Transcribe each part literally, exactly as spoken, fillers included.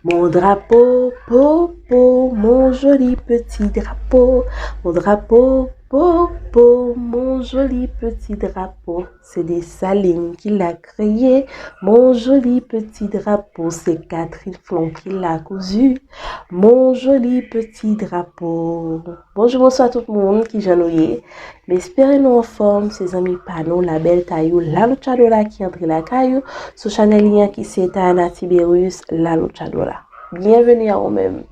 Mon drapeau, po, po, mon joli petit drapeau. Mon drapeau, po, po, mon joli petit drapeau. C'est Dessalines qui l'a créé. Mon joli petit drapeau, c'est Catherine Flon qui l'a cousu. Mon joli petit drapeau. Bonjou, bonswa tout moun, kijan nou ye? M espere nou anfòm, se zanmi pa nou, la belle Tayou, la luchadora ki antre lakay ou, sou chanèl li an ki se Tayana Tiberius, la luchadora. Byenveni a ou menm.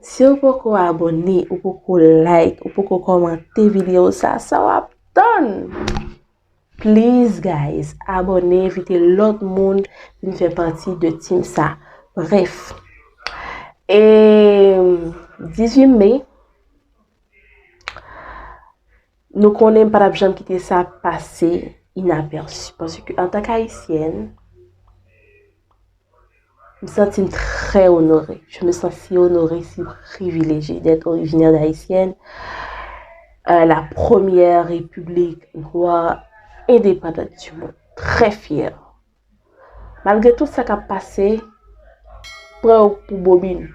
Si w poko abòne, ou poko like, ou poko kòmante videyo sa, sa w ap tann? Please, guys, abòne, envite lòt moun vin fè pati de team sa. Bref, e dizuit me, nou konnen m pa t ap janm kite sa pase inapèsi. Paske, antank Ayisyèn, m santi m très honorée. Je me sens si honorée, si privilégiée d'être originaire d'Haïtienne, euh, la première république noire indépendante du monde. Très fière. Malgre tout sa k ap pase, pran yo pou bobin.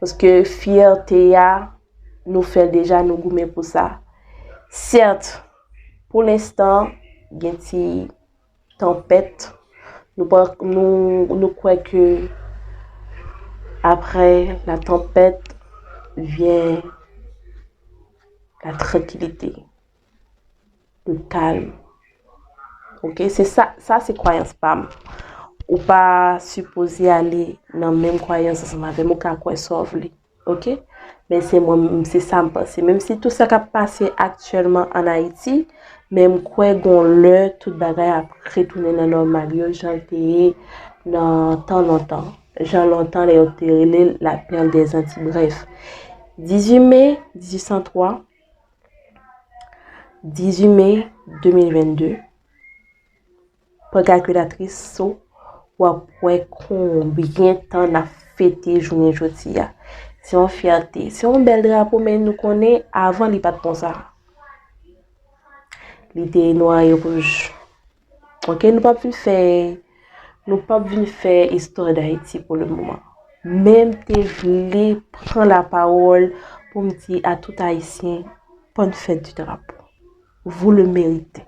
Paske fyète a, nou fè l deja, nou goumen pou sa. Sèt, pou lenstan, gen ti tanpèt. Nou pa, nou, nou kwè ke après la tempête vient la tranquillité, le calme. Ok, se sa, sa se kwayans pa m. Ou pa sipoze ale nan menm kwayans ansanm avè m, ou ka kwè sa w vle. Ok? Men se mwen, se sa m panse. Menm si tout sa k ap pase aktyèlman ann Ayiti, men m kwè gon lè tout bagay ap retounen nan nòmal yo, jan l te ye nan tan lontan. Jan lontan lè yo te rele l la perle des Antilles. Bref, dizuit me dizuit san twa, dizuit me de mil vennde, pran kalkilatris ou, w ap wè konbyen tan n ap fete jounen jodi a. Se yon fyète, se yon bèl drapo, men nou konnen avan li pa t konsa. Li te nwa e wouj. Ok, nou p ap vin fè, nou p ap vin fè istwa Dayiti pou le moman. Men m te vle pran lapawòl pou m di a tout Ayisyen, bonne fête du drapeau. Vous le méritez.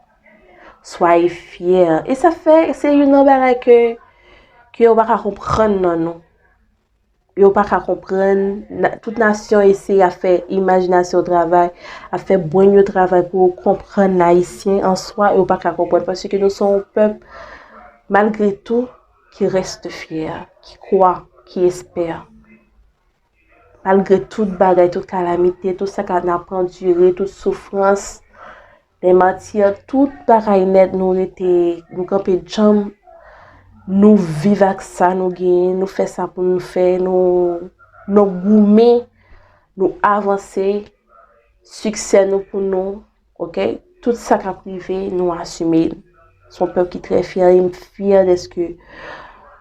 Soyez fiers. E sa fè, se youn nan bagay ke, ke yo pa ka konprann nan nou. Yo pa ka konprann. Na-, tout nasyon eseye ap fè imajinasyon yo travay, ap fè brenn yo travay pou yo konprann Ayisyen an swa, yo pa ka konprann. Paske nou se yon pèp, malgre tou, qui reste fier, qui croit, qui espère. Malgre tout bagay, tout kalamite, tout sa k ap, n ap andire, tout soufrans, lè mati an, tout bagay nèt, nou rete, nou kanpe djanm, nou viv ak sa nou genyen, nou fè sa pou nou fè, nou, nou goumen, nou avanse, siksè nou pou nou, ok? Tout sa k ap rive, nou asime l. Se yon pèp ki trè fyè, e m fyè dèske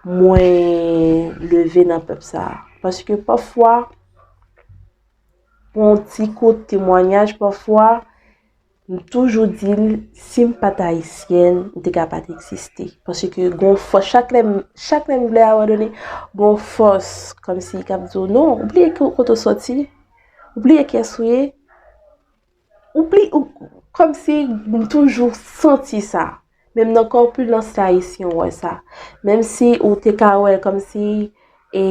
mwen leve nan pèp sa a. Paske pafwa, pou yon ti kout temwayaj, pafwa, m toujou di l, si m pa t ayisyèn, m te ka pa t egziste. Paske gon fòs, chak lè m, chak lè m vle abandone, gon fòs, kòmsi k ap di w, non, ou bliye ki, kote w soti, ou bliye kiyès ou ye, ou bliye, ou, kòmsi m toujou santi sa. Menm nan kòpilans ayisyen, w wè sa. Menm si ou te ka wè l kòmsi, e,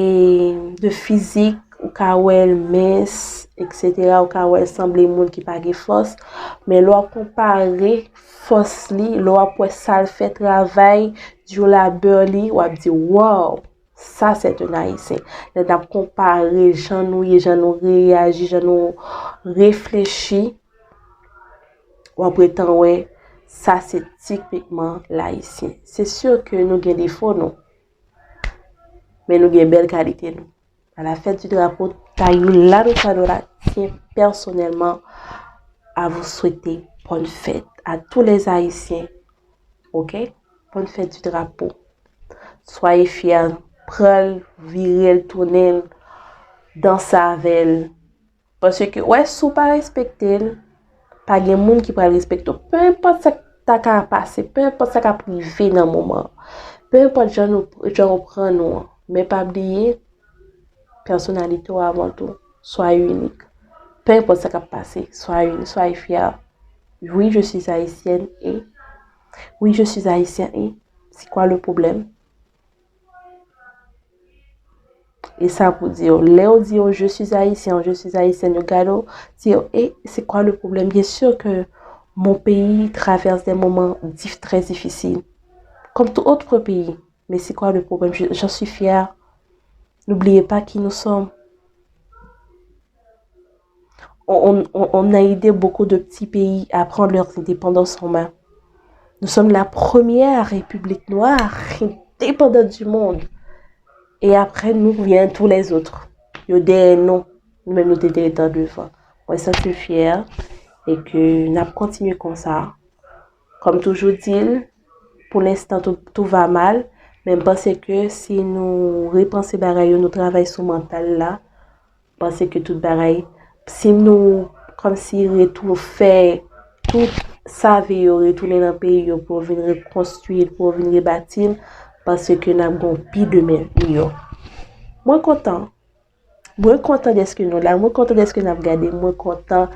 de fizik, ou ka wè l mens, etsetera, ou ka wè l sanble moun ki pa gen fòs, men lè w ap konpare fòs li, lè w ap wè sa l fè, travay, du labeur li, w ap di, waw, sa c'est un Haïtien. Lè n ap konpare jan nou ye, jan nou reyaji, jan nou reflechi, w ap gentan wè, sa se tipikman Layisyen. Se si ke nou gen defo nou, men nou gen bèl kalite nou. À la fête du drapeau, Tayou la Luchadora tient personnellement à vous souhaiter bonne fête à tous les Haïtiens. Ok? Bonne fête du drapeau. Soyez fiers. Pran l, vire l, tounen l, danse avè l. Paske, wè, si w pa respekte l, pa gen moun ki pral respekte w. Pe enpòt sa k ta ka pase, pe enpòt sa k ap rive nan moman an, pe enpòt jan nou, jan yo pran nou an, Men pa bliye, pèsonalite w avan tou. Soyez unique. Peu importe sa k ap pase, soyez unis, soyez fiers. Oui, je suis haïtienne et oui, je suis haïtien et c'est quoi le problème? E sa pou di yo, lè yo di yo, je suis haïtien, je suis haïtienne, yo gade w, di yo, et c'est quoi le problème? Bien sûr que mon pays traverse des moments dif- très difficiles, comme tout autre pays. Mais c'est quoi le problème? Je- J'en suis fière. N'oubliez pas qui nous sommes. On, on- on- on a aidé beaucoup de petits pays à prendre leur indépendance en main. Nous sommes la première république noire indépendante du monde. Et après nous viennent tous les autres. Yo dèyè nou, nou menm nou te dèyè tan devan. Mwen santi m fyè e ke n ap kontinye konsa. Kòm toujou di l, pou lenstan tou, tou va mal, men m panse ke si nou repanse bagay yo, nou travay sou mantal la, m panse ke tout bagay, si nou kòmsi retou fè tout save yo retounen nan peyi yo pou yo vin rekonstwi l, pou yo vin rebati l, m panse ke n ap gen yon pi demen miyò. Mwen kontan. Mwen kontan dèske nou la. Mwen kontan dèske n ap gade. Mwen kontan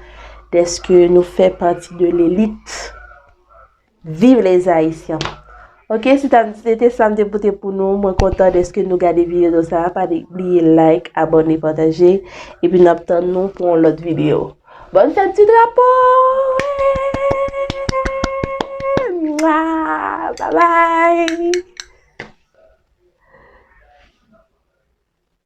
dèske nou fè pati de lelit. Viv les Haïtiens. Ok, se ta- se te sa m te pote pou nou. Mwen kontan dèske nou gade videyo sa. Pa bliye like, abòne, pataje. Epi n ap tann nou pou yon lòt videyo. Bòn fèt di drapo! Mwa! Bye bye!